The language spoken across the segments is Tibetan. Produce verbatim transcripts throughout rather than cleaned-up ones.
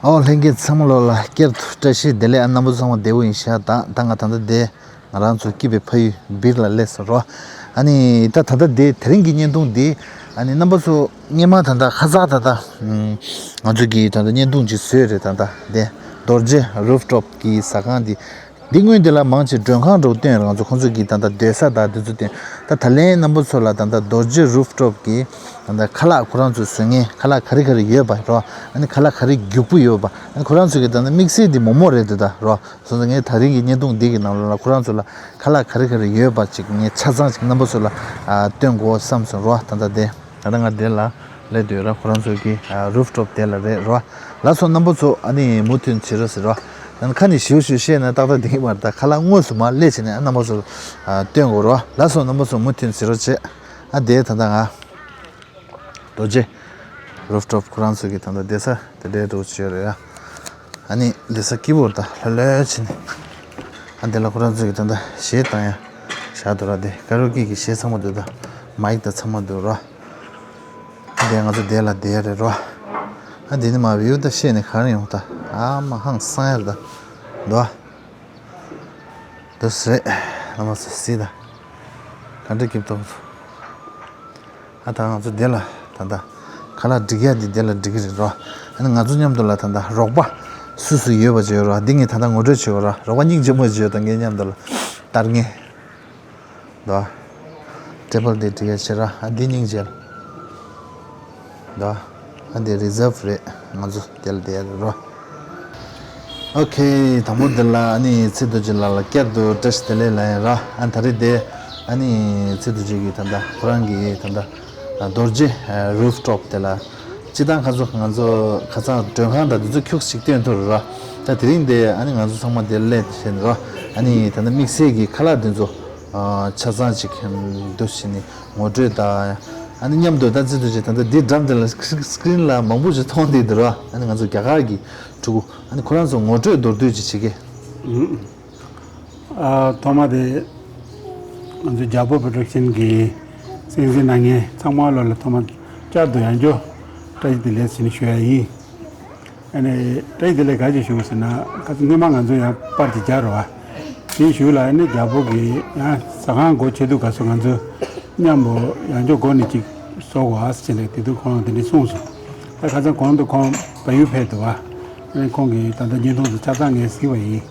ཨོ་ལྷན་རྒྱས་ཚང་མ་ལོ་ལ་བསྐྱར་དུ་བཀྲ་ཤིས་བདེ་ལེགས། ཨ་རྣམ་པ་ཚང་མ་བདེ་པོ་ཡིན་ཤག་ད་ད་ང་ད་ལྟ་དེ་ང་རང་ཚོ་སྐྱིད་པའི་ཕ་ཡུལ་སྦིར་ལ་སླེབས་སོང་རོ། ཨ་ནི་ད་ད་ལྟ་དེ་དེ་རིང་གི་བརྙན་ཐུང་འདི་ཨ་ནི་རྣམ་པ་ཚོ་སྔས་མ་ད་ལྟ་ཁ་སང་ད་ལྟ་ང་ཚོ་གི་ད་ལྟ་བརྙན་ཐུང་ཅིག་བཟོས་རེད། ད་ལྟ་དེ་རྡོ་རྗེ་རུབ་ཊོབ་གི་ཟ་ཁང་འདི། འདི་སྔོན་འདི་ལ་མང་ཆེ་མགྲོན་ཁང་འདྲ་བོ་བཏོན་རེད། ང་ཚོ་ཁོང་ཚོ་གི་ད་ལྟ་སྡོད་ས་དང་འདི་ཚོ་བཏོན། ད་ད་ལན་རྣམ་པ་ཚོ་ལ་ད་ལྟ་རྡོ་རྗེ་རུབ་ཊོབ་གི་ད་ལྟ་ཁ་ལག་ཁོ་རང་ཚོ་བཟོ་མཁན་ཁ་ལག་ག་རེ་ག་རེ་ཡོད་པ་རོ། ཨ་ནི་ཁ་ལག་ག་རེ་རྒྱུག་པོ་ཡོད་པ། ཨ་ནི་ཁོ་རང་ཚོ་གི་ད་ལྟ་དམིགས་བསལ་འདི་མོག་མོག་རེད་འདུག་ད་རོ། སོང་ཙང་ངས་ད་རིང་གི་བརྙན་ཐུང་འདི་གི་ནང་ལོགས་ལ་ཁོ་རང་ཚོ་ལ་ཁ་ལག་ག་རེ་ག་རེ་ཡོད་པ་ཅིག་ངས་ཆ་ཚང་ཅིག་རྣམ་པ་ཚོ་ལ་ཨ་སྟོན་དགོས་བསམ་སོང་རོ། ད་ལྟ་དེ། ད་ལྟ་ང་དེ་ལ་སླེབས་དུས་ར་ཁོ་རང་ཚོ་གི་ཨ་རུབ་ཊོབ་དེ་ལ་རེད་རོ། ལགས་སོ་རྣམ་པ་ཚོ་ཨ་ནི་མུ་མཐུད་བྱེད་རོགས་ཟེར་རོ། ད་ཁ་ནས་ཞིའུ་ཞིའུ་བཤད་ན་ཏག་ཏག་འགྲིག་གི་མ་རེད། ད་ཁ་ལག་དངོས་སུ་མར་སླེབས་བྱས་ནས་ཨ་རྣམ་པ་ཚོ་ཨ་སྟོན་དགོས་རོ། ལགས་སོ་རྣམ་པ་ཚོ་མུ་མཐུད་བྱེད་རོགས་བྱེད། ཨ་དེ་ད་ལྟ་ང་རྡོ་རྗེ་རུབ་ཊོབ་ཁོ་རང་ཚོ་གི་ད་ལྟ་བསྡད་ས་དེ་འདྲའི་འདྲ་བོ་བྱས་རེད་ཡ། ཨ་ནི་བསྡད་ས་སྐྱིད་པོ་རེད། ད་ལྷོད་ལྷོད་བྱས་ནས། ཨ་དེ་ལ་ཁོ་རང་ཚོ་གི་ད་ལྟ་གཞས་བཏང་ཡ་བཞག་འདུག་ར། དེ་ཀ་ར་ཨོ་ཀེ་གི་གཞས་ཚང་མ་འདུག་ད་མའིག་དང་ཚང་མ་འདུག་ར། དེ་ང་ཚོ་དེ་ལ་བསྡད་ཡ་རེད་ར། ཨ་དེ་ནི་མ་བིའུ་ད་བཤད་ནས་ག་རེ་ཡོང་ད། ཨ་མ་ཧང་སང་ཡ་རེད་ད། འདུག་ཨ། འདུག་སེ་རེད། ལ་མ་སེ་སི་ད། ག་འདྲ་སྐྱིད་ཐོག་ཚོ། ཨ་ད་ང་ཚོ་དེ་ལ་ད་ལྟ་ཁ་ལག་སྒྲིག་ཡ་འདི་དེ་ལ་སྒྲིག་གི་རེད་རོ། ཨ་ནི་ང་ཚོ་མཉམ་དུ་ལ་ད་ལྟ་རོགས་པ་སུ་སུ་ཡོད་པ་བྱས་རོ། འདི་ངས་ད་ལྟ་ངོ་སྤྲོད་བྱེད་རོ། རོགས་པ་སྙིང་རྗེ་མོ་བྱས་ད་ངའི་མཉམ་དུ་ལ་ལྟར་ངེས། ད་ཊེ་བལ་འདི་སྒྲིག་ཡ་བྱེད་ར། ཨ་འདི་སྙིང་རྗེ་ལ། ད་ཨ་འདི་རི་ཛརབ་རེད། ང་ཚོ་དེ་ལ་བསྡད་ཡ་རེད་རོ། ཨོ་ཁེ། དང་པོ་འདི་ལ་ཨ་ནི་ཚེ་རྡོ་རྗེ་ལགས་ལ་བསྐྱར་དུ་བཀྲ་ཤིས་བདེ་ལེགས་ལབ་ཡིན་ར། ཨ་ད་རེས་དེ་ཨ་ནི་ཚེ་རྡོ་རྗེ་གིས་ད་ལྟ་ཁོ་རང་གི་ད་ལྟ་རྡོ་རྗེ་རུབ་ཊོབ་དེ་ལ་སྤྱིར་བཏང་ཁ་ཚོ་ང་ཚོ་ཁ་སང་མགྲོན་ཁང་དང་འདི་ཚོ་ཁྱུག་ཅིག་སྟོན་ཐུབ་ར། ད་དེ་རིང་དེ་ཨ་ནི་ང་ཚོ་ཚང་མ་དེ་སླེབས་བྱས་ནས་ར། ཨ་ནི་ད་ལྟ་དམིགས་བསལ་གྱི་ཁ་ལག་འདི་ཚོ་ཆ་ཚང་ཅིག་འདུ་བྱས་ནས་ངོ་སྤྲོད་དང་། ཨ་ནི་མཉམ་དུ་ད་ཚེ་རྡོ་རྗེ་ད་ལྟ་འདི་འགྲམ་དེ་ལ་སི་ཀི་རིན་ལ་མང་པོ་ཞིག་མཐོང་བསྡད་འདུག་ར། ཨ་ནི་ང་ཚོ་རྒྱ་གར་གྱི་ཕྲུ་གུ། ཨ་ནི་ཁོ་རང་ཚོ་ངོ་སྤྲོད་མདོར་བསྡུས་ཅིག་བྱེད་ཀྱི། ཨ་ཐོག་མ་དེ་ང་ཚོ་རྒྱལ་པོ་པོ་རོ་ཌག་ཤན་གྱི་གསན་གཟིགས་གནང་མཁན་ཚང་མ་ལོ་ལ་ཐོག་མ་བསྐྱར་དུ་ཡང་བསྐྱར་བཀྲ་ཤིས་བདེ་ལེགས་ཟེར་ནས་ཞུ་ཡ་ཡིན། ཨ་ནི་བཀྲ་ཤིས་བདེ་ལེགས་ག་ཅིག་ཞུ་ཟེར་ན། ཁ་སང་སྔོན་མ་ང་ཚོ་ཡང་པར་ཅིག་བརྒྱབ་རོགས། དེའི་གཞུག་ལ་ཨ་ནི་རྒྱལ་པོ་གིས་ཡང་ཟ་ཁང་སྒོ་ཕྱེ་དུས་སྐབས་སུ་ང་ཚོ་མཉམ་པོ་ཡང་བསྐྱར་སྒོ་ནས་ཅིག་བཟོ་དགོས་ཨ་ཟེར་ནས་དེ་དུས་ཁོང་དེ་འདྲས་གསུངས་སོང་། ད་ཁ་སང་གོང་དུ་ཁོང་བལ་ཡུལ་ཕེབས་འདུག་བ། ཨ་ནི་ཁོང་གིས་ད་ལྟ་བརྙན་ཐུང་དེ་ཆ་ཚང་ངས་གཟིགས་པ་ཡིན།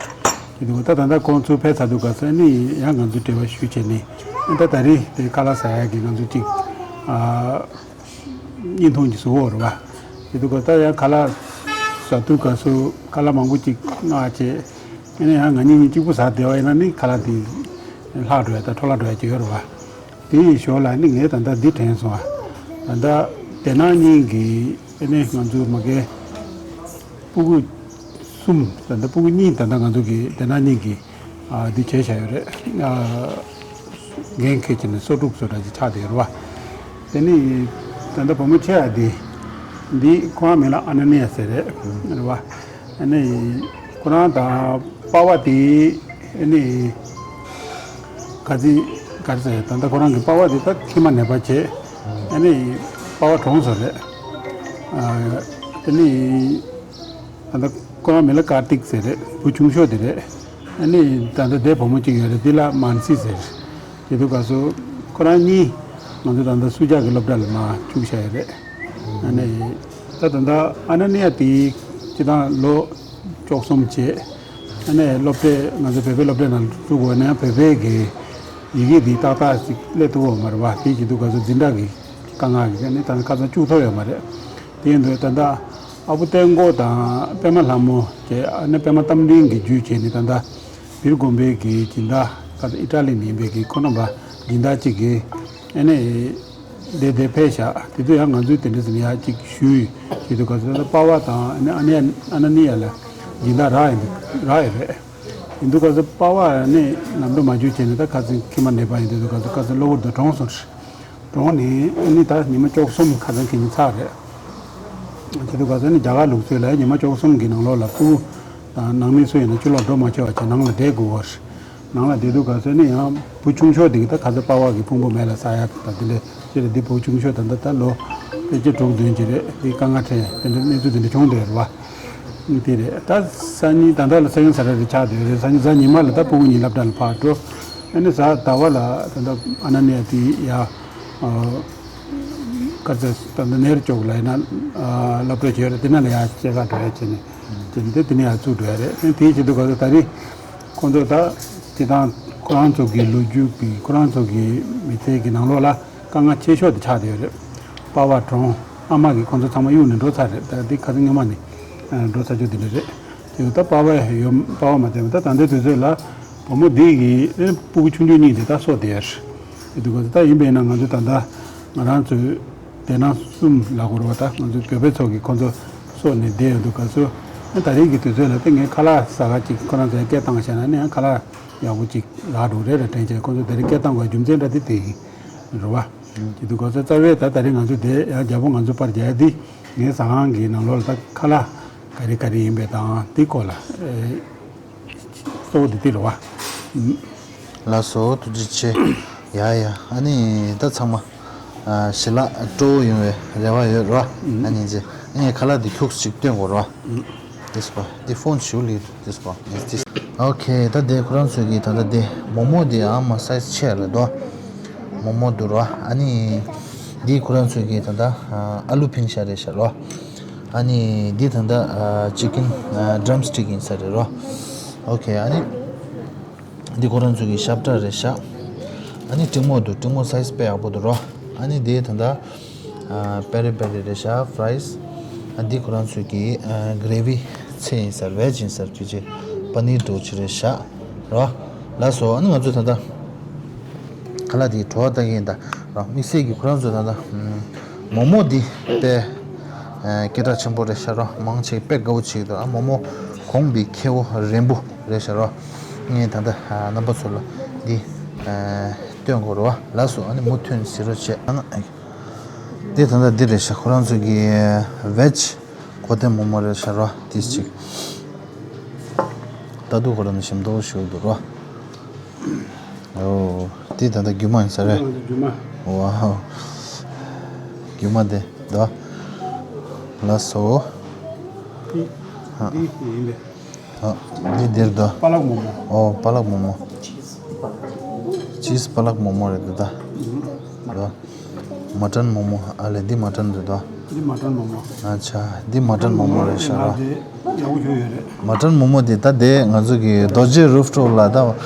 དེ་དུས་ད་ད་ལྟ་ཁོང་ཚུར་ཕེབས་ཚར་དུས་སྐབས་སུ་ཨ་ནི་ཡང་ང་ཚོ་འབྲེལ་བ་ཞུས་བྱས་ནས། ཨ་ད་ད་རེས་དེ་ཁ་ལག་ཟ་ཡག་གི་ང་ཚོ་ཅིག་ཨ། བརྙན་ཐུང་གི་བཟོ་བོ་རེད་བ། དེ་དུས་ཁོ་ད་ཡང་ཁ་ལག་ཟ་དུས་སྐབས་སུ་ཁ་ལག་མང་པོ་ཅིག་མངགས་བྱས། ཨ་ནི་ཡང་ང་གཉིས་གཉིས་གཅིག་པུ་ཟ་བསྡད་པ་ཡིན་ན་ནི་ཁ་ལག་དེ་ལྷག་འགྲོ་ཡ་དང་འཕྲོ་བརླག་འགྲོ་ཡ་ཅིག་ཡོད་རེད་བ། དེ་ཡི་ཞོར་ལ་ནི་ངས་ད་ལྟ་འདི་དྲན་སོང་བ། ད་ལྟ་དེ་ནང་གཉིས་ཀྱི་ཨ་ནི་ང་ཚོ་མ་གི་སྤུ་གུ་གསུམ། ད་ལྟ་སྤུ་གུ་གཉིས་ད་ལྟ་ང་ཚོ་གི་དེ་ནང་གཉིས་ཀྱི་ཨ་འདི་བྱས་བཞག་ཡོད་རེད། ཨ་འགན་འཁྱེར་བྱས་ནས་གསོ་ཕྲུག་ཚོ་འདྲ་ཅིག་ཆགས་བསྡད་ཡོད་རེད་བ། དེ་ནི་ད་ལྟ་བུ་མོ་ཆེ་བ་འདི་འདི་ཁོ་རང་མིང་ལ་ཨ་ན་ནི་ཡ་ཟེར་རེད། རེད་བ། ཨ་ནི་ཁོ་རང་དང་པ་ཕ་དེ་ཨ་ནི་ག་ཚི་ག་རེ་ཟེར། ད་ལྟ་ཁོ་རང་གི་པ་ཕ་དེ་ད་མཁལ་མ་ནད་པ་བྱས། ཨ་ནི་པ་ཕ་གྲོངས་སོང་རེད། ཨ་དེ་ནི། ད་ལྟ་ཁོ་རང་མིང་ལ་ཀར་ཏིག་ཟེར་རེད། བུ་ཆུང་ཤོས་དེ་རེད། ཨ་ནི་ད་ལྟ་དེ་བུ་མོ་གཅིག་ཡོད་རེད། དེ་ལ་མན་སི་ཟེར། དེ་དུས་སྐབས་སུ་ཁོ་རང་གཉིས་ང་ཚོ་ད་ལྟ་སུ་ཇཱ་གི་སློབ་གྲྭ་ལ་མར་བཅུག་བཞག་ཡོད་རེད། ཨ་ནི་ད་ད་ལྟ་ཨ་ན་ནི་ཡ་དེ་སྤྱིར་བཏང་ལོ་བཅུ་གསུམ་བྱས། ཨ་ནི་སློབ་གྲྭའི་ང་ཚོ་བོད་པའི་སློབ་གྲྭའི་ནང་བཅུག་དགོས་ན་ཡང་བོད་པའི་གི་ཡི་གེ་འདི་ཏག་ཏག་ཅིག་སླེབས་ཐུབ་ཀྱི་ཡོད་མ་རེད་བ། དེ་བྱེད་དུས་སྐབས་སུ་འཛིན་གྲྭ་གི་དཀའ་ངལ་གྱིས་ཨ་ནི་ད་ལྟ་ཁ་སང་བཅུག་ཐུབ་ཡོད་མ་རེད། དེ་ཡིན་དུས་ད་ལྟ་ཨ་བུ་བསྟན་འགོ་དང་པད་མ་ལྷ་མོ་བཅས། ཨ་ནི་པད་མ་རྟ་མགྲིན་གྱི་བརྒྱུད་བྱས་ནས་ད་ལྟ་སྦིར་དགོན་པའི་གི་སྦྱིན་བདག་ཁ་སང་ཨི་ཊ་ལི་ནས་ཡིན་པའི་གི་ཁོ་རྣམ་པ་སྦྱིན་བདག་ཅིག་གིས་ཨ་ནི་དེ་དེ་ཕེབས་ཤག་དེ་དུས་ཡང་ང་ཚོས་དེ་འདྲ་ཟིན་ཡག་ཅིག་ཞུས་ཡོད་དུས་སྐབས་སུ་ད་ལྟ་པ་ཕ་དང་ཨ་ནི་ཨ་ནི་ཨ་ན་ནི་ཡ་ལ་སྦྱིན་བདག་རག་ཡིན་རག་ཡོད་རེད། ཡིན་དུས་སྐབས་སུ་པ་ཕ་ནི་ལམ་འགྲོ་མ་བྱུང་བྱས་ནས་ད་ཁ་སང་མཁལ་མ་ནད་པ་ཡིན་དུས་སྐབས་སུ་ཁ་སང་གློ་བུར་དུ་གྲོངས་སོང་། གྲོངས་ནས་ཨ་ནི་ད་ཉི་མ་བཅུ་གསུམ་ཁ་སང་གི་ཉིན་ཚར་རེད། བྱས་དུས་སྐབས་སུ་ནི་རྒྱ་གར་ལུགས་སྲོལ་ལ་ཉི་མ་བཅུ་གསུམ་གི་ནང་ལོགས་ལ་སྤུ་གུ་དང་ནང་མི་སུ་ཡིན་ན་ཕྱི་ལོགས་འགྲོ་མ་ཆོག་པ་བྱས་ནང་ལ་བསྡད་དགོས་པ་རེད། ནང་ལ་བསྡད་དུས་སྐབས་སུ་ནི་ཡང་བུ་ཆུང་ཤོས་དེ་གིས་ད་ཁ་སང་པ་ཕ་གི་ཕུང་པོ་མེ་ལ་བསྲེགས་ཡ་དང་དེ་འདྲ་བྱས་རེད། འདི་བུ་ཆུང་ཤོས་ད་ལྟ་ད་ལོ་ཕལ་ཆེར་དྲུག་བདུན་ཅིག་རེད། དེ་དཀའ་ངལ་འཕྲད་དེ་འདྲ་གནས་ཚུལ་དེ་འདྲ་བྱུང་བསྡད་རེད་བ། དེ་རེད། ད་སང་ཉིན་ད་ལྟ་ལ་ས་ཡོམ་ས་ར་རེ་ཆགས་བསྡད་ཡོད་རེད། སང་ཉིན་གཟའ་ཉི་མ་ལ་ད་སྤུ་གུ་གཉིས་སློབ་གྲྭ་ལ་ཕར་འགྲོ། ཨ་ནི་གཟའ་ཟླ་བ་ལ་ད་ལྟ་ཨ་ན་ནི་དེ་ཡ། ག་ཚོད་ད་ལྟ་ནེ་རུ་ཅོག་ལ་ཡིན་ན་སློབ་གྲྭ་བྱས་རེད། དེ་ན་ལ་ཡ་སྐྱེལ་ག་འགྲོ་ཡ་བྱས་ནས་བྱས་ནས་དེ་དེ་ནས་ཡ་ཚུར་འགྲོ་ཡ་རེད། ཨ་ནི་དེའི་ཆེད་དུ་ག་ཚོད་ད་རེས་ཁོང་ཚོ་ད་སྤྱི་བཏང་ཁོ་རང་ཚོ་གི་ལོ་རྒྱུས་ཀྱི་ཁོ་རང་ཚོ་གི་མི་ཚེ་གི་ནང་ལོགས་ལ་དཀའ་ངལ་ཆེ་ཤོས་དེ་ཆགས་བསྡད་ཡོད་རེད། པ་ཕ་གྲོངས། ཨ་མ་གིས་ཁོང་ཚོ་ཚང་མ་གཡུགས་ནས་འགྲོ་ཚར་རེད། ད་འདི་ཁ་སང་སྔོན་མ་ནས་ཨ་འགྲོ་ཚར་རྒྱུ་དེ་འདྲ་རེད། དེ་ད་པ་ཕ་ཡོད། པ་ཕ་མ་བསྡད་པ་ད་ད་ལྟའི་དུས་ཚོད་ལ་བུ་མོ་འདི་གི་ཨེ་སྤུ་གུ་ཆུང་ཆུང་གཉིས་དེ་ད་གསོ་བསྡད་ཡོད་རེད། དེ་དུས་ད་ཡིན་པས་ན་ང་ཚོ་ད་ལྟ་ང་རང་ཚོའི་དེ་ན་གསུམ་ལ་གོ་ར་བ་ད་ང་ཚོའི་བོད་པའི་ཚོ་གིས་ཁོང་ཚོ་གསོ་ནས་བསྡད་ཡོད་འདུག་ག་ཚོད། ཨ་ད་རེས་ཀྱི་དུས་ཚོད་ལ་དེ་ངས་ཁ་ལག་ཟ་ག་ཅིག་ཁོ་རང་ཚོའི་སྐད་བཏང་བྱས་ན་ནི་ཁ་ལག་ཡག་པོ་ཅིག་ལག་འགྲོ་རེད་ལ་དྲན་བྱས། ཁོང་ཚོ་དེ་རིང་སྐད་བཏང་དགོས་རྒྱུ་མཚན་འདྲ་དེ་དེ་ཡིན་རེད་བ། དེ་དུས་ག་ཚོད་རྩ་བའི་ད་ད་རེས་ང་ཚོ་དེ་ཡང་རྒྱལ་པོ་ང་ཚོ་པར་རྒྱག་ཡ་དེ་ངའི་ཟ་ཁང་གི་ནང་ལོགས་ལ་ད་ཁ་ལག་ག་རེ་ག་རེ་ཡིན་པའི་དང་དེ་སྐོར་ལ་ཨེ་གཙོ་བོ་དེ་དེ་རེད་བ། ལགས་སོ། ཐུགས་རྗེ་ཆེ། ཡ་ཡ། ཨ་ནི་ད་ཚང་མ་ཨ་ཞལ་ལག་སྤྲོ་བོ་ཡོང་བའི་རེ་བ་ཡོད་རེད་བ། ཨ་ནི་ཅེ་ཨ་ནི་ཁ་ལག་དེ་ཁྱུག་ཅིག་སྟོན་དགོས་རེད་བ། དེ་སུ་པ་དེ་ཕོན་ཞུ་ལི་དེ་སུ་པ་དེ་དེ། ཨོ་ཁེ། ད་དེ་ཁོ་རང་ཚོས་ཀྱི་ད་ལྟ་དེ་མོ་མོ་དེ་ཨ་མ་སའི་ཛི་ཆེ་རེད་དོ། མོ་མོ་འདུག་རོ། ཨ་ནི་འདི་ཁོ་རང་ཚོས་ཀྱི་ད་ལྟ་ཨ་ལུ་ཕིན་ཤ་རེད་ཤག་རོ། ཨ་ནི་འདི་ད་ལྟ་ཨ་ཅི་ཀིན་ཨ་ཌམ་སི་ཊིག་ཡིན་ས་རེད་རོ། ཨོ་ཁེ། ཨ་ནི་འདི་ཁོ་རང་ཚོས་ཀྱི་ཤ་བཀྲ་རེད་ཤག། ཨ་ནི་ཀྲིང་མོ་འདུག། ཀྲིང་མོ་སའི་ཛི་དཔེ་ཡག་པོ་འདུག་རོ། ཨ་ནི་དེ་ད་ལྟ་ཨ་པེ་རི་པེ་རི་རེད་ཤག། ཕ་རའི་སི། ཨ་འདི་ཁོ་རང་ཚོས་ཀྱི་ཨ་གྷི་རེ་བི་ཚལ་ཡིན་ས་རེད། བེ་ཇི་ཡིན་ས་རེད། དུས་ཅི་པ་ནིར་འདྲ་བོ་ཅིག་རེད་ཤག་རོ། ལགས་སོ། ཨ་ནི་ང་ཚོ་ད་ལྟ་ཁ་ལག་དེ་བྲོ་བ་ལྟ་གི་ཡིན་ད་རོ། དམིགས་བསལ་གྱི་ཁོ་རང་ཚོ་ད་ལྟ་མོ་མོ་འདི་དཔེ་ཨ་སྐད་གྲགས་ཆེན་པོ་རེད་ཤག་རོ། མང་ཆེ་དཔེ་དགའ་བོ་བྱེད་ཀྱི་འདུག། ཨ་མོ་མོ་གོང་བའི་ཁེ་བོ་རན་པོ་རེད་ཤག་རོ། ངས་ད་ལྟ་ཨ་རྣམ་པ་ཚོ་ལ་འདི་ཨ་སྟོན་དགོས་རེད་བ། ལགས་སོ། ཨ་ནི་མུ་མཐུད་གཟིགས་རོགས་བྱེད། ཨ་ན་འདི་ད་ལྟ་འདི་རེད་ཤག། ཁོ་རང་ཚོ་གི་བེ་ཇི་གོ་ཐེ་མོ་མོ་རེད་ཤག་རོ། ཏིས་ཅིག་ལྟ་དུས་ཁོ་རང་ནི་ཞིམ་མདོག་ཞིག་འདུག་རོ། ཨོ། འདི་ད་ལྟ་རྒྱུ་མ་ཡིན་ས་རེད། རྒྱུ་མ། ཝའོ། རྒྱུ་མ་དེ་ད། ལགས་སོ། འདི་ཨ་འདི་ཡིན་པས། ཨ་འདི་འདིར་ད། པ་ལག་མོ་མོ། ཨོ་པ་ལག་མོ་མོ། ཅིས་པ་ལག་མོ་མོ་རེད་འདི་ད། ད། མ་ཊན་མོ་མོ། ཨ་ལེ་འདི་མ་ཊན་རེད་དོ། འདི་མ་ཊན་མོ་མོ། ཨ་ཆ། འདི་མ་ཊན་མོ་མོ་རེད་ཤག་ར། ང་དེ་ཡག་པོ་ཞིག་ཡོད་རེད། མ་ཊན་མོ་མོ་དེ་ད་དེ་ང་ཚོ་གི་རྡོ་རྗེ་རུབ་ཊོབ་ལ་ད་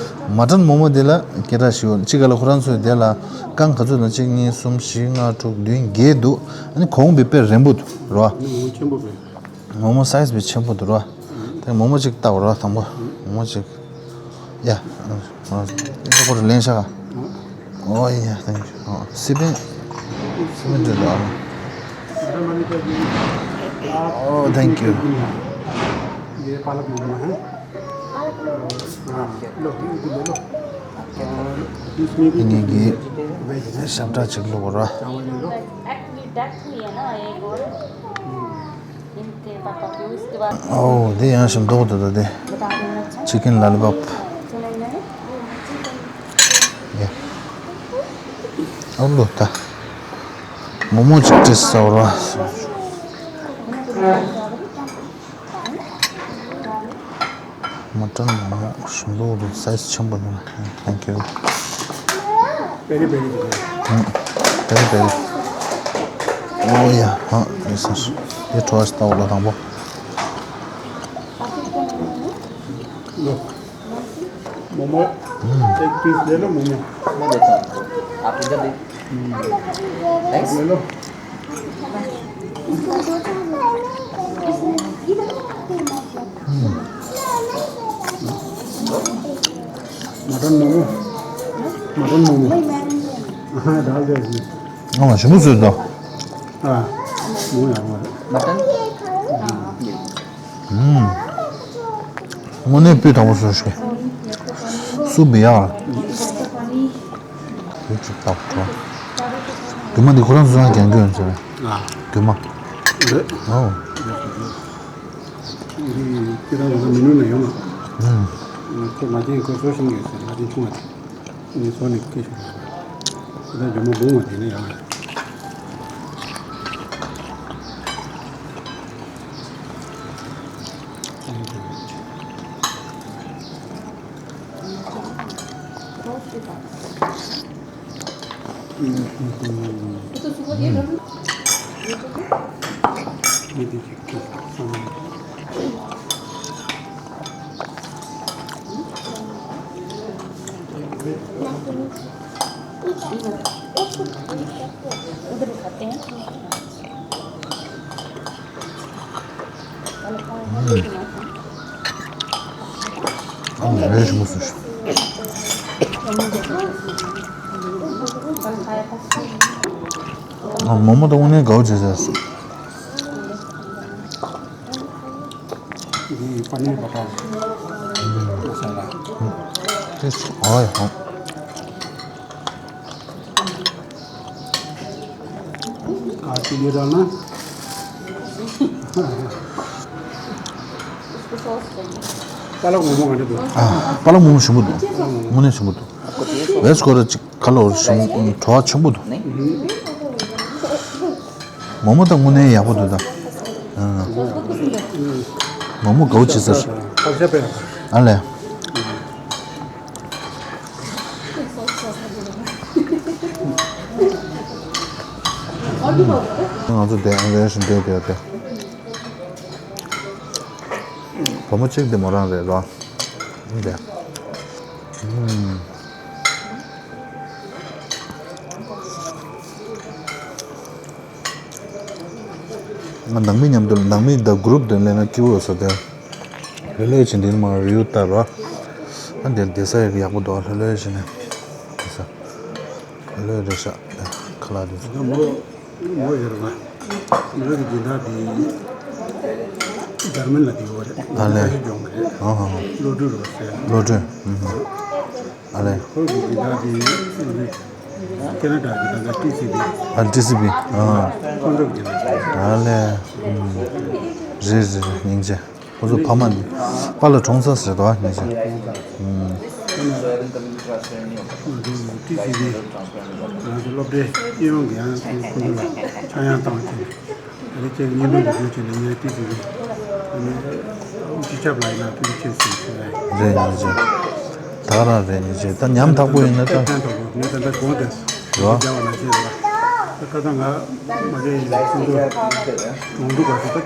མ་ཊན་མོ་མོ་དེ་ལ་སྐད་གྲགས་ཞིག་ཡོད། གཅིག་ག་ལ་ཁོ་རང་ཚོའི་དེ་ལ་རྐང་ག་ཚོད་དང་གཅིག་གཉིས་གསུམ་བཞི་ལྔ་དྲུག་བདུན་བརྒྱད་འདུག། ཨ་ནི་གོང་བི་དཔེ་རན་པོ་འདུག་རོ། འདི་མོ་མོ་ཆེན་པོ་རེད། མོ་མོ་སའི་ཛི་བི་ཆེན་པོ་འདུག་ར། དེ་མོ་མོ་གཅིག་ལྟ་བ་ར་དང་པོ། མོ་མོ་གཅིག། ཡ། ཨོ་ཁོ་ར་ལེན་ཤག། ཨོ་ཡ། ཐེང་ཀྱུ། ཨོ་སི་པན། སི་པན་འདྲ་འདུག་ཨ། ཨོ་ཐེང་ཀྱུ། ये पालक मोमो है। हाँ, लो, लो, लो। और इसमें भी ངེད་ཀྱིས་वेज है। ཤ་བཀྲ་གཅིག་བླུགས་ར། चावल ले लो। एक्चुअली डेथ हुई है ना एक और। ཨོ་དེ་ཡང་ཞིམ་མདོག་འདུག་ད་དེ། ཅི་ཀིན་ལ་ལི་པོབ། ཡ། ཨོ་ལོ་ད། མོ་མོ་གཅིག་ཏྲེ་སི་ཟ་བར་བ། མ་ཊན་མོ་མོ་ཞིམ་མདོག་འདུག། སའི་ཛི་ཆེན་པོ་འདུག། ཐེང་ཀྱུ། པེ་རི་པེ་རི་འདུག། ཨང་། པེ་རི་པེ་རི། ཨོ་ཡ། ཨང་། དེ་སོང་། དེ་བྲོ་བ་ཞིག་ལྟ་བ་ལ་དང་པོ། लो। मोमो। हम्म। एक पीस ले लो मोमो। मैं देता हूँ। आप इधर दे। हम्म। थैंक्स। ले लो। हम्म। मटन मोमो। मटन मोमो। हाँ, डाल दो इसमें। हाँ, शुरू से तो। हाँ, वो यार, वो। मटन? हाँ। ཨུམ། དངོས་གནས་སྤུས་དག་པོ་བཟོས་ཤག། སུབ་ཡག་ལ། དེ་ཅིག་བཏབ་འགྲོ། རྒྱུ་མ་འདི་ཁོ་རང་ཚོ་ཡང་རྒྱག་གི་ཡོད་ཟེར། ཨ། རྒྱུ་མ། རེད། ཨོ། འདི་ཁྱེད་རང་ཚོ་མི་ནུས་ན་ཡོང་ང་། ཨུམ། ཁྱེད་ང་ཅན་ཁོ་ཚོ་ཤིང་ཡོད་ཟེར། ང་ཅན་ཆུང་བ་དེ། ངས་བཟོ་ནས་སྐད་ཤོད། ད་ཇོ་མོ་འབུང་བ་དེ་ནས་ཡང་། ཨ་མ་རེད་ཞིམ་པོ་སོང་ཤག་ཨ་མོག་མོག་ད་དངོས་གནས་དགའ་པོ་བྱས་ཤག་འདི་པ་ནིར་བ་ཊར་མ་ས་ལ། ཨོ་ཡ་ཧོ། ག་ཅི་ཡོད་ན། པ་ལག་མོག་མོག་ག་འདྲ་འདུག་ཨ། པ་ལག་མོག་མོག་ཞིམ་པོ་འདུག་དངོས་གནས་ཞིམ་པོ་འདུག་བེ་སི་ཀོ་ར་ཅིག་ཁ་ལོ་ཞིམ་བྲོ་བ་ཆེན་པོ་འདུག་མོག་མོག་ད་དངོས་གནས་ཡག་པོ་འདུག་ད། ཨ། མོག་མོག་དགའ་པོ་བྱས་ཟེར། ཨ་ལས། ང་ཚོ་དེ་ཨ་རེ་ཞིག་འདོད་དེ་དེ། བུ་མོ་གཅིག་དེ་མོ་རང་རེད་རོ། འདི། ཨུམ། ང་ནང་མི་མཉམ་དུ་ནང་མི་དང་གུ་རུབ་དུ་ལས་ན་སྐྱིད་པོ་ཟེར་ཏེ། ལྷོད་ལྷོད་བྱས་འདི་མ་རིའུ་ལྟར་རོ། ཨ་འདིར་བསྡད་ས་ཡག་པོ་འདུག་ལྷོད་ལྷོད་བྱས་ནས་བསྡད་ས། ལྷོད་ལྷོད་རེད་ཤག་ཁ་ལག་འདི་ཚོ། མོ་ཡོད་རེད་པ། མོ་གི་སྦྱིན་བདག་དེ་འཇར་མན་ལ་བསྡད་ཡོད་རེད། ཨ་ལས། ཨ་ཧ་ཧ། བློ་གྲོས་རེད་པ་ཟེར། བློ་གྲོས། ཨུམ། ཨ་ལས། ཁོ་གི་སྦྱིན་བདག་དེ་ཁེ་ན་ཌ་གི་ད་ལྟ་ཊི་སི་བི། ཨ། ཊི་སི་བི། ཨ། ཁོང་ཚོ་གི་སྦྱིན་བདག་རེད། ཨ་ལས། ཨུམ། རེད་རེད་རེད། སྙིང་རྗེ། ཁོ་ཚོ་ཕ་མ་ནི་པཱ་ལགས་གྲོངས་ཚར་ཟེར་དོ་ཉེ་ཆར། ཨུམ། ང་ཚོ་ཊི་སི་ཝི་ང་ཚོ་སློབ་གྲྭའི་སྤྱི་ཡོངས་ཀྱི་ཡང་ཁོང་ཚོ་ལ་ཆག་ཡང་བཏང་བྱས་ནས་ཨ་ནི་ཁྱེད་བརྙན་ཐུང་འདི་བརྒྱུད་བྱས་ནས་ངས་ཊི་སི་ཝི་ཨ་ནི་སྤྱི་ཁྱབ་ལ་ཡིན་ན་ཐུགས་རྗེ་ཆེ་ཟེར་ཞུ་ཡ་ཡིན། རེད་ཉེ་ཆར། ད་ག་རང་རེད་ཉེ་ཆར། ད་ཉམ་ཐག་པོ་ཡིན་ན་ད། ཕན་ཐོགས་པོ་ངས་ད་ལྟ་དགོངས་ཏེ་རོ། རྒྱ་བ་ན་བྱས་ལ་ད་ཁ་སང་ང་མ་བྱས་ཡིན་ཁོང་ཚོ་གྲོང་འདུག་ག་ཚོད་ད་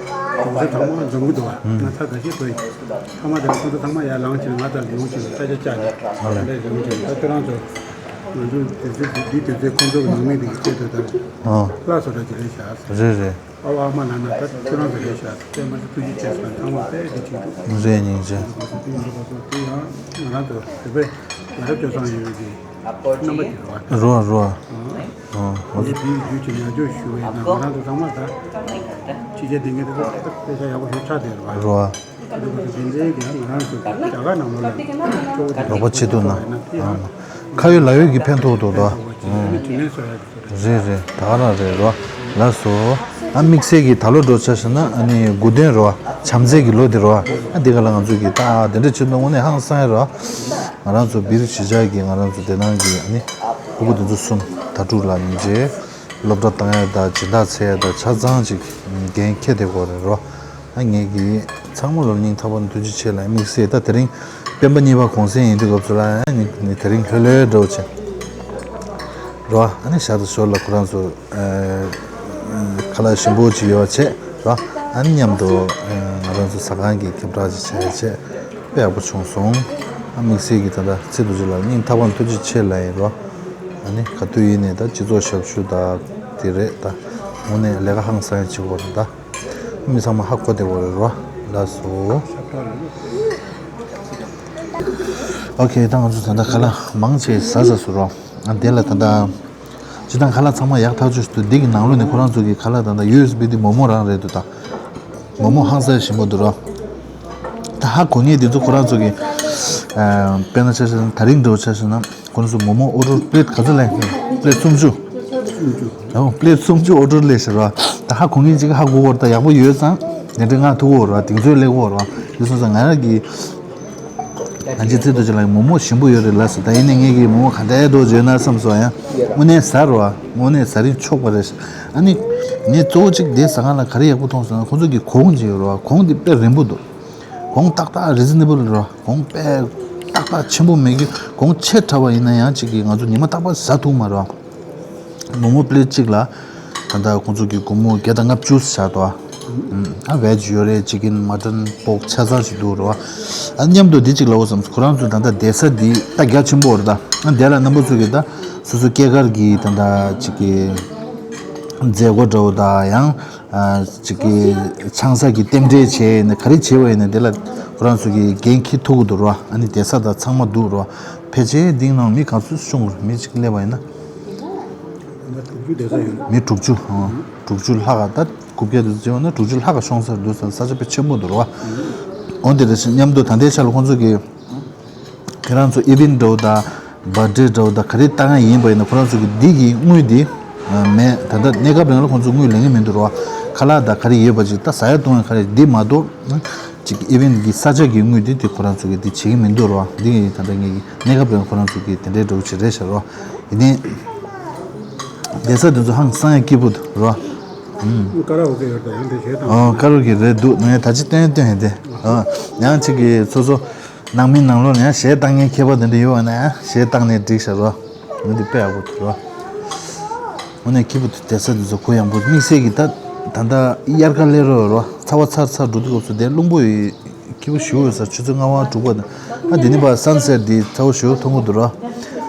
གྲོང་ཚོ་ཚང་མ་འཛོམས་གི་འདུག་བ། ང་ཚ་ག་ཤེད་པ་ཡིན། ཚང་མ་དེ་ཁོང་ཚོ་ཚང་མ་ཡར་ལངས་ཕྱིན་ང་དང་ལེའུ་ཕྱིན་ས་ཆ་བཅག་ནས་ཨ་ལས། ལེ་ལེའུ་ཕྱིན་ད་ཁྱོད་རང་ཚོ་ང་ཚོ་དུས་ཚོད་འདི་དུས་ཚོད་ཁོང་ཚོ་གི་ནང་མི་འདི་གི་ཆེད་དུ་ད་ཨ་ལྷ་བཟོ་གྲྭ་ཅིག་རེད་ཤག་རེད་རེད། ཨ་བ་ཨ་མ་ལ་ན་ད་ཁྱོད་རང་ཚོ་རེད་ཤག་དེ་མ་ཚད་ཐུགས་རྗེ་ཆེ་ཟེར་ཚང་མ་དཔེ་འདི་ཅིག་འདུག་རེད་སྙིང་རྗེ། དེ་ཡང་ང་རང་ཚོ་བོད་པའི་ང་རང་ཚོ་ཚང་ཡོད་པའི་རྣམ་པ་ཅིག་རེད་བ། རོ་རོ། ཨ་ཨ་ཨ་ངས་འདིའི་བརྒྱུད་ཀྱི་ཉམས་འགྱུར་ཞུ་བའི་ནང་ང་རང་ཚོ་ཚང་མ་ད་ཕྱི་རྒྱལ་སྡོད་མཁན་དེ་ཚོ་ད་དཔེ་ཆ་ཡག་པོ་ཞིག་ཆགས་བསྡད་རེད་བ། རོ། ཨ་འདི་ཚོ་འདི་འདྲའི་གི་ང་རང་ཚོ་རྒྱ་གར་ནང་ལོགས་ལ་སྤྲོ་བོ་དེ་རོགས་པ་བྱེད་ཐུབ་ན། ཨ་ཁ་ཡོད་ལག་ཡོད་ཀྱི་ཕན་ཐོགས་འདུག་ད། ཨ་དྲིན་ལན་གསོ་ཡག་གི་རེད། རེད་རེད། ད་ག་རང་རེད་རོ། ལགས་སོ། ཨ་དམིགས་བསལ་གྱི་ད་ལོ་འགྲོ་ཆ་བཞག་ན་ཨ་ནི་དགུ་སྟོན་རོ། བྱམས་བརྩེ་གི་ལོ་དེ་རོ། ཨ་འདི་ག་ལ་ང་ཚོ་གི་ད་དེ་འདྲ་བྱེད་དུས་དངོས་གནས་ཧང་སང་ཡ་རོ། ང་རང་ཚོ་སྦིར་གཞིས་ཆགས་ཀྱི་ང་རང་ཚོ་དེ་ནང་གི་ཨ་ནི་ཕྲུ་གུ་དེ་ཚོ་གསུམ་ད་ཕྲུག་ལ་ཉིན་བྱེད་སློབ་གྲྭ་བཏང་ཡ་དང་སྦྱིན་བདག་འཚོལ་ཡ་དང་ཆ་ཚང་ཅིག་འགན་འཁྱེར་བསྡད་ཡོད་རེད་རོ། ཨ་ངེད་ཀྱི་ཚང་མ་ལོ་སྙིང་ཐག་པ་ནས་ཐུགས་རྗེ་ཆེ་ལ་དམིགས་བསལ་ད་དེ་རིང་སྤེན་པ་གཉིས་པ་གུང་སེང་ཡིན་དུས་སྐབས་སུ་ལ་ཨ་ནི་དེ་རིང་ལྷོད་ལྷོད་འདྲ་བོ་བྱས་རོ། ཨ་ནི་ཞག་དང་ཞོར་ལ་ཁོ་རང་ཚོ་ཨ་ཁ་ལག་ཞིམ་པོ་ཅིག་ཡོད་བྱས་རོ། ཨ་ནི་མཉམ་དུ་ཨ་ང་རང་ཚོ་ཟ་ཁང་གི་ཁྱབ་བསྒྲགས་ཅིག་བྱས་བྱས་དཔེ་ཡག་པོ་བྱུང་སོང་། ཨ་དམིགས་བསལ་གྱི་ད་ལྟ་ཚེ་རྡོ་རྗེ་ལགས་སྙིང་ཐག་པ་ནས་ཐུགས་རྗེ་ཆེ་ལབ་ཡིན་རོ། ཨ་ནི་ག་དུས་ཡིན་ནའི་ད་སྤྱི་ཚོགས་ཞབས་ཞུ་ད་དེ་རེད་ད་དངོས་གནས་ལས་ཀ་ཧང་སང་ཡ་བྱེད་དགོས་རེད་ད། མི་ཚང་མ་ཧ་གོ་བདེ་བོ་རེད་རོ། ལགས་སོ། ཨོ་ཁེ། ད་ང་ཚོ་ད་ལྟ་ཁ་ལག་མང་ཆེ་ཟ་ཟ་སོང་རོ། ཨ་དེ་ལ་ད་ལྟ་སྤྱིར་བཏང་ཁ་ལག་ཚང་མ་ཡག་ཐག་ཆོད་འདུག་འདི་གི་ནང་ལོགས་ནས་ཁོ་རང་ཚོ་གི་ཁ་ལག་ད་ལྟ་ཡུ་ཨེས་བི་འདི་མོག་མོག་རང་རེད་འདུག་ད་མོག་མོག་ཧང་སང་ཞིམ་པོ་འདུག་རོ། ད་ཧ་གོ་ངེས་འདི་ཚོ་ཁོ་རང་ཚོ་གི་ཨ་དཔེར་ན་ཆ་བཞག་ན་ད་རིང་འདྲ་བོ་ཆ་བཞག་ན། ཁོ་ཚོ་མོག་མོག་ཨོ་ཌར་པི་ལེཊ་ག་ཚོད་ལེན། པི་ལེཊ་སུམ་ཅུ། ཨོ་པི་ལེཊ་སུམ་ཅུ་ཨོ་ཌར་ལས་ཟེར་བ། ད་ཧ་གོ་མཁན་ཅིག་ཧ་གོ་བར་ད་ཡག་པོ་ཡོད་ཙང་། དེ་འདྲ་ང་ཐུག་གོ་ར་དེང་ཚོད་ལས་གོ་ར་དེ་སོང་ཙང་ང་རང་གི་ང་ཅི་ཚེ་རྡོ་རྗེ་ལགས་མོག་མོག་ཞིམ་པོ་ཡོད་རེད་ལབ་ཟེར། ད་ཡིན་ནའི་ངས་ཀྱི་མོག་མོག་ག་འདྲ་འདུག་བརྗོད་ན་བསམ་སོང་ཡང་། དངོས་གནས་ཟ་ར་བ་དངོས་གནས་ཟ་རིན་ཆོག་པ་རེད། ཨ་ནི་ངས་གཙོ་བོ་གཅིག་དེ་ཟ་ཁང་ལ་ག་རེ་ཡག་པོ་མཐོང་སོང་ན་ཁོ་ཚོ་གི་གོང་ཅིག་ཡོད་ར་བ། གོང་དེ་དཔེ་རན་པོ་འདུག་གོང་ཏག་ཏག་རི་ཛི་ནེ་བལ་རེད་བ། གོང་དཔེ་ཏག་ཏག་ཆེན་པོ་མེད་ཀི། གོང་ཆེ་དྲགས་པ་ཡིན་ན་ཡང་ཅིག་གི་ང་ཚོ་ཉི་མ་རྟག་པར་ཟ་ཐུབ་མ་རེད་བ། མོག་མོག་པི་ལེཊ་གཅིག་ལ་ད་ལྟ་ཁོང་ཚོ་གི་སྒོར་མོ་བརྒྱ་དང་ལྔ་བཅུ་བཞག་འདུག་བ། ཨ་བེ་ཇི་ཡོད་རེད། ཅི་ཀིན་མ་ཊོན་པོག་ཆ་ཚང་ཞིག་འདུག་རེད་བ། ཨ་མཉམ་དུ་འདི་གཅིག་ལབ་དགོས་བསམ། ཁོ་རང་ཚོ་ད་ལྟ་བསྡད་ས་འདི་ད་རྒྱ་ཆེན་པོ་རེད་ད། ཨ་འདི་ལ་རྣམ་པ་ཚོ་གི་ད་སོ་སོ་སྐྱེས་སྐར་གི་ད་ལྟ་ཅིག་གི་མཛད་སྒོ་འདྲ་བོ་དང་ཡང་། ཨ་ཅིག་གི་ཆང་ས་གི་རྟེན་འབྲེལ་བྱས་ནས་ག་རེ་བྱས་པ་ཡིན་ན་དེ་ལ་ཁོ་རང་ཚོ་གི་འགན་འཁྱེར་ཐུབ་ཀྱི་འདུག་ར། ཨ་ནི་བསྡད་ས་དང་ཚང་མ་འདུག་ར། ཕལ་ཆེར་འདི་ནང་མི་ག་ཚོད་ཤོང་གི་རེད། མི་གཅིག་སླེབས་པ་ཡིན་ན། དྲུག་ཅུ་བསྡད་ས་ཡོད། མི་དྲུག་ཅུ། ཨ་དྲུག་ཅུ་ལྷག་ག་ད་རྐུབ་བཀྱག་དེ་ཚོ་བྱས་པ་ན་དྲུག་ཅུ་ལྷག་ག་ཤོང་ས་རེད་འདུག་ས། ས་ཆ་དཔེ་ཆེན་པོ་འདུག་ར། འོན་ཏེ་དེ་བཞིན་མཉམ་དུ་ད་ལྟའི་ཆ་ལ་ཁོང་ཚོ་གི་ཁྱེད་རང་ཚོ་ཨི་ཝེན་ཊི་འདྲ་བོ་དང་བར་ཐི་ཌེ་འདྲ་བོ་དང་ག་རེ་བཏང་ཡ་ཡིན་པ་ཡིན་ན་ཁོ་རང་ཚོ་གི་འདི་གི་དངུལ་འདི་མེད། ད་ལྟ་གནས་སྐབས་རིང་ལ་ཁོང་ཚོ་དངུལ་ལེན་གི་མི་འདུག་རོ། ཁ་ལག་དང་ག་རེ་ཡོད་པ་ཅིག་ད་ཟ་ཡ་བཏུང་ཡ་ག་རེ་འདི་མ་གཏོགས་ཅིག་ཨི་ཝེན་ཊི་གི་ས་ཆ་གི་དངུལ་འདི་དེ་ཁོ་རང་ཚོ་གི་འདི་བྱེད་གི་མི་འདུག་རོ། འདི་གི་ད་ལྟ་ངེད་ཀྱི་གནས་སྐབས་རིང་ཁོ་རང་ཚོ་གི་དེ་འདྲའི་འདྲ་བོ་ཅིག་རེད་ཤག་རོ། ཡིན་ནའི་བསྡད་ས་དེ་ཚོ་ཧང་སང་ཡ་སྐྱིད་པོ་འདུག་རོ། ཀ་ར་ཨོ་ཀེ་ཡོད་ད། ཡང་དེ་བྱས་དང་། ཨོ་ཀ་ར་ཨོ་ཀེ་རེད་འདུག་ནང་ཡ་ད་ཅི་སྟོན་སྟོན་ཡ་དེ། ཨོ་ཡང་ཅིག་གི་སོ་སོ། ནང་མི་ནང་ལོགས་ནས་གཞས་བཏང་མཁན་མཁས་པ་དེ་འདྲ་ཡོད་པ་ན་གཞས་བཏང་ནས་འགྲིག་ཤག་རོ། འོ་འདི་དཔེ་ཡག་པོ་འདུག་རོ། འོ་ནས་ཁྱི་པོ་དེ་བསྡད་ས་དེ་ཚོ་གུ་ཡངས་པོ། དམིགས་བསལ་གྱི་ད་ད་ལྟ་དབྱར་ཁ་སླེབས་རོགས་རོ། ཚ་བ་ཚར་ཚར་འགྲོ་དུས་སྐབས་སུ་དེ་རླུང་པོ་ཡི་ཁྱི་པོ་ཞུ་འོས་ས། ཆུ་ཚོད་ལྔ་པ་དྲུག་པ་དང་ཨ་དེ་ནི་པ་སན་སེཊ་དེ་ཚ་བོ་ཞུ་མཐོང་གི་འདུག་རོ།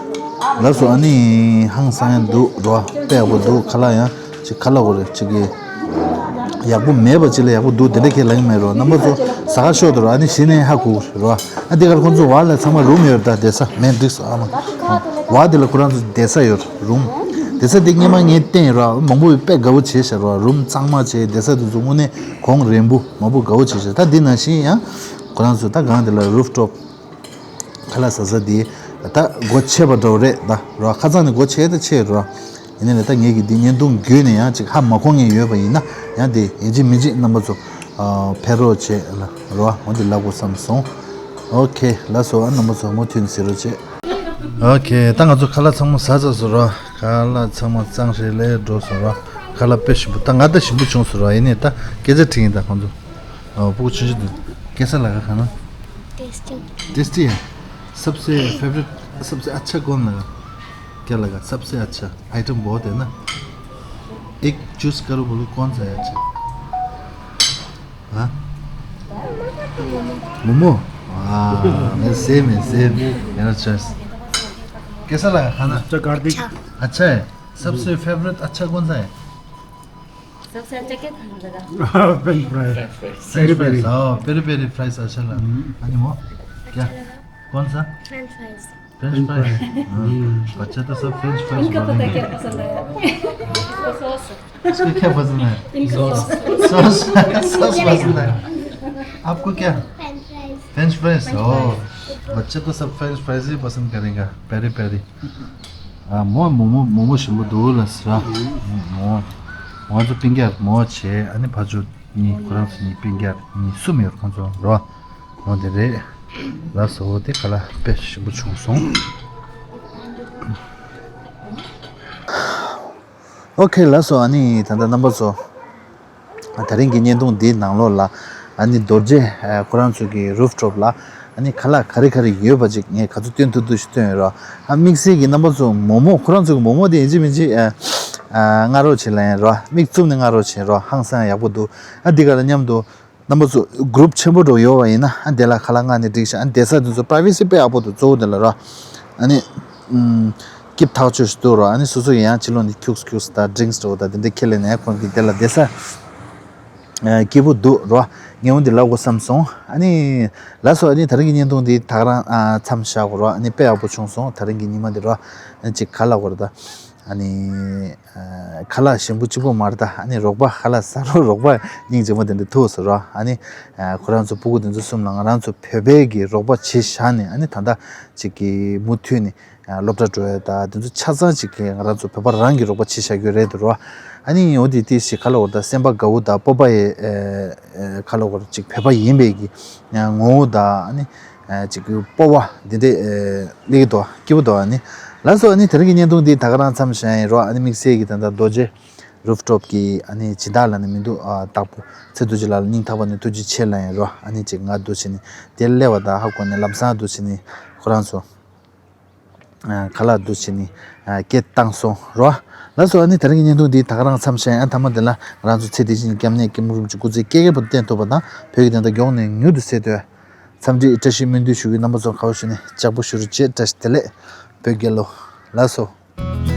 ལགས་སོ། ཨ་ནི་ཧང་སང་ཡང་འདུག་རོ། དཔེ་ཡག་པོ་འདུག་ཁ་ལག་ཡང་ཅིག་ཁ་ལག་གོ་རེ་ཅིག་གི་ཡག་པོ་མེད་པ་ཅིག་ལ་ཡག་པོ་འདུག་དེ་འདྲ་ཁས་ལེན་གི་མེད་རོ། རྣམ་པ་ཚོ་ཟ་ཁ་ཤོར་འདུག་རོ། ཨ་ནི་གཞི་ནས་ཧ་གོ་གི་རོ། ཨ་དེ་གར་ཁོང་ཚོ་བར་ལ་ཚང་མ་རུམ་ཡོད་ད། བསྡད་ས་མེད་འགྲིག་སོང་ཨ་མ། བར་དེ་ལ་ཁོ་རང་ཚོ་བསྡད་ས་ཡོད་རུམ། བསྡད་ས་དེ་སྔས་མ་ངས་བསྟན་ཡོད་རོ། མང་པོ་དཔེ་དགའ་པོ་བྱས་ཤག་རོ། རུམ་གཙང་མ་བྱས། བསྡད་ས་དེ་ཚོ་དངོས་གནས་གོང་རིམ་པོ་མང་པོ་དགའ་པོ་བྱས་ཤག་ད་འདི་ནང་བཞིན་ཡང་ཁོ་རང་ཚོ་ད་སྒང་དེ་ལ་རུབ་ཊོབ་ཁ་ལག་ཟ་ས་དེ་ད་སྒོ་ཕྱེ་བ་འདྲ་བོ་རེད་ད་རོ། ཁ་སང་ནས་སྒོ་ཕྱེ་ད་ཕྱེ་རོ། ཡིན་ནའི་ལས་ད་ངེད་ཀྱི་འདི་བརྙན་ཐུང་བརྒྱུད་ནས་ཡང་ཅིག་ཧ་མ་གོ་མཁན་ཡོད་པ་ཡིན་ན་ཡང་དེ་ཡིན་གཅིག་མིན་གཅིག་རྣམ་པ་ཚོ་ཨ་ཕེབས་རོགས་བྱེད་ལ་རོ། འོ་འདི་ལབ་དགོས་བསམ་སོང་། ཨོ་ཁེ། ལགས་སོ། ཨ་རྣམ་པ་ཚོ་མུ་མཐུད་ནས་གཟིགས་རོགས་བྱེད། ཨོ་ཁེ། ད་ང་ཚོ་ཁ་ལག་ཚང་མ་ཟ་ཚར་སོང་རོ། ཁ་ལག་ཚང་མ་གཙང་སྦྲ་ལས་འགྲོ་སོང་རོ། ཁ་ལག་དཔེ་ཞིམ་པོ། ད་ང་ད་ཞིམ་པོ་བྱུང་སོང་རོ། ཡིན་ནའི་ད་སྐད་ཆ་དྲིས་ཡིན་ད་ཁོང་ཚོ། ཨོ་སྤུ་གུ་ཆུང་ཆུང་དེ། कैसा लगा खाना? टेस्टी। टेस्टी है। सबसे फेवरेट, सबसे अच्छा कौन लगा? क्या लगा सबसे अच्छा? आइटम बहुत है ना। एक चूज करो, बोलो कौन सा है अच्छा? हाँ? मोमो। हाँ, मैं सेम है, सेम। मेरा चॉइस। कैसा लगा खाना? अच्छा है। सबसे फेवरेट अच्छा कौन सा है? सबसे अच्छा क्या खाना लगा? French fry. French fry. हाँ, पेरी पेरी फ्राइज अच्छा लगा। हम्म। अनि वो क्या? कौन सा? French fries. French fries. हाँ, बच्चे तो सब फ्रेंच फ्राइज इनको पता क्या पसंद आया? इसको सॉस। इसको क्या पसंद है? इनको सॉस। सॉस, सॉस पसंद है। आपको क्या? French fries. French fries. ओ, बच्चे तो सब फ्रेंच फ्राइज ही पसंद करेगा। Peri peri. ཨ་མོ་མོ་མོ་མོ་མོ་ཞིམ་པོ་འདུག་ལ་ཟེར། མོ་ང་ཚོ་སྤུན་ཀྱག་མོ་བྱས། ཨ་ནི་ཕ་ཇོ་གཉིས། ཁོ་རང་ཚོ་གཉིས་སྤུན་ཀྱག་གཉིས་གསུམ་ཡོད་ཁོང་ཚོ་རོ། འོ་དེ་རེད། ལགས་སོ། དེ་ག་ལ་དཔེ་ཞིམ་པོ་བྱུང་སོང་། ཨོ་ཁེ། ལགས་སོ། ཨ་ནི་ད་ལྟ་རྣམ་པ་ཚོ། ད་རིང་གི་བརྙན་ཐུང་འདིའི་ནང་ལོགས་ལ་ཨ་ནི་རྡོ་རྗེ་ཁོ་རང་ཚོ་གི་རུབ་ཊོབ་ལ་ཨ་ནི་ཁ་ལག་ག་རེ་ག་རེ་ཡོད་པ་ཅིག་ངས་ག་ཚོད་སྟོན་ཐུབ་ཐུབ་ཞིག་སྟོན་ཡོད་རོ། ཨ་དམིགས་བསལ་གྱི་རྣམ་པ་ཚོ་མོག་མོག་ཁོ་རང་ཚོ་གི་མོག་མོག་དེ་ཡིན་གཅིག་མིན་གཅིག་ཨ་ཨ་མངགས་རོགས་བྱེད་ལབ་ཡིན་རོ། མིག་བཙུམ་ནས་མངགས་རོགས་བྱེད་རོ། ཧང་སང་ཡག་པོ་འདུག་ཨ་འདི་ག་ལ་མཉམ་དུ་རྣམ་པ་ཚོ་གུ་རུབ་ཆེན་པོ་འདྲ་ཡོད་པ་ཡིན་ན་ཨ་དེ་ལ་ཁ་ལག་མངགས་ནས་འགྲིག་ཤག་ཨ་བསྡད་ས་དེ་ཚོ་པ་རའི་ཝེ་སི་དཔེ་ཡག་པོ་འདུག་གཙོ་བོ་དེ་ལ་རོ། ཨ་ནི། ཨུམ། སྐྱིད་ཐག་ཆོད་ཞིག་འདུག་རོ། ཨ་ནི་སོ་སོ་ཡི་ཡང་ཕྱི་ལོགས་ནས་ཁྱུགས་ཁྱུགས་དང་ཌི་རིང་སི་འདྲ་བོ་དང་དེ་འདྲ་ཁྱེར་ལེན་ནས་ཁོང་གི་དེ་ལ་བསྡད་ས། ཨ་སྐྱིད་པོ་འདུག་རོ། ངས་འོ་འདི་ལབ་དགོས་བསམ་སོང་། ཨ་ནི། ལགས་སོ། ཨ་ནི་དེ་རིང་གི་བརྙན་ཐུང་འདི་ད་ག་རང་ཨ་མཚམས་བཞག་དགོས་རོ། ཨ་ནི་དཔེ་ཡག་པོ་བྱུང་སོང་དེ་རིང་གི་ཉི་མ་འདི་རོ། ཨ་ནི་ཅིག་ག་ལབ་དགོས་རེད་ད། ཨ་ནི། ཨ་ཁ་ལག་ཞིམ་པོ་གཅིག་པོ་མ་རེད་ད། ཨ་ནི་རོགས་པ་ཁ་ལག་ཟ་རོགས་རོགས་པ་སྙིང་རྗེ་མོ་དེ་འདྲ་ཐུག་སོང་རོ། ཨ་ནི། ཨ་ཁོ་རང་ཚོ་སྤུ་གུ་དེ་ཚོ་གསུམ་ལ་ང་རང་ཚོ་བོད་པའི་གི་རོགས་པ་བྱས་བཞག་ནས་ཨ་ནི་ད་ལྟ་ཅིག་གི་མུ་མཐུད་ནས་ཨ་སློབ་གྲྭ་འགྲོ་ཡ་ད་དེ་ཚོ་ཆ་ཚང་ཅིག་གི་ང་རང་ཚོ་བོད་པ་རང་གི་རོགས་པ་བྱས་བཞག་རྒྱུ་རེད་འདུག་རོ། ཨ་ནི་འོ་དེ་དེ་ཞིག་ག་ལབ་དགོས་རེད་ད། སེམས་པ་དགའ་བོ་ད་སྤོབས་པ་ཡི་ཨ་ཨ་ག་ལབ་དགོས་རེད། ཅིག་བོད་པ་ཡིན་པའི་གི་ངོ་བོ་ད་ཨ་ནི། ཨ་ཅིག་གི་སྤོབས་པ་འདི་འདྲ་ཨ་སླེབས་ཀྱི་འདུག་སྐྱིད་པོ་འདུག་ཨ་ནི། ལགས་སོ། ཨ་ནི་དེ་རིང་གི་བརྙན་ཐུང་འདི་ད་ག་རང་མཚམས་བཞག་ཡིན་རོ། ཨ་ནི་དམིགས་བསལ་གྱི་ད་ལྟ་རྡོ་རྗེ་ རུབ་ཊོབ་ཀྱི་ཨ་ནི་སྦྱིན་བདག་ལ་ནི་མི་འདུག་ཨ་དྭགས་པོ་ཚེ་རྡོ་རྗེ་ལགས་ལ་སྙིང་ཐག་པ་ནས་ཐུགས་རྗེ་ཆེ་ལབ་ཡིན་རོ། ཨ་ནི་ཅིག་ང་འདུག་བྱས་ནི་དེར་སླེབས་པ་དང་ཧ་གོ་ནས་ལམ་སང་འདུག་བྱས་ནི་ཁོ་རང་ཚོ་ཨ་ཁ་ལག་འདུག་བྱས་ནི་ཨ་སྐད་བཏང་སོང་རོ། ལགས་སོ། ཨ་ནི་དེ་རིང་གི་བརྙན་ཐུང་འདི་ད་ག་རང་མཚམས་བཞག་ཡིན། ཨ་མཐའ་མ་འདི་ལ་ང་རང་ཚོ་ཚེ་འདི་ཕྱི་གཉིས་སྐྱབས་གནས་སྐྱེས་བུ་རིན་པོ་ཆེ་སྐུ་ཚེ་བསྐལ་བརྒྱའི་བར་དུ་བརྟན་ཐུབ་པ་དང་བོད་ཀྱི་བདེན་མཐའ་མགྱོགས་ནས་མྱུར་དུ་གསལ་ཐུབ། འཚམས་འདྲི་བཀྲ་ཤིས་སྨོན་འདུན་ཞུ་གི། རྣམ་པ་ཚོ་ག་པར་བཞུགས་ནས་ལྕགས་པོ་བཞུ་རུ་བྱེད། བཀྲ་ཤིས་བདེ་ལེགས། བོད་རྒྱལ་ལོ། ལགས་སོ།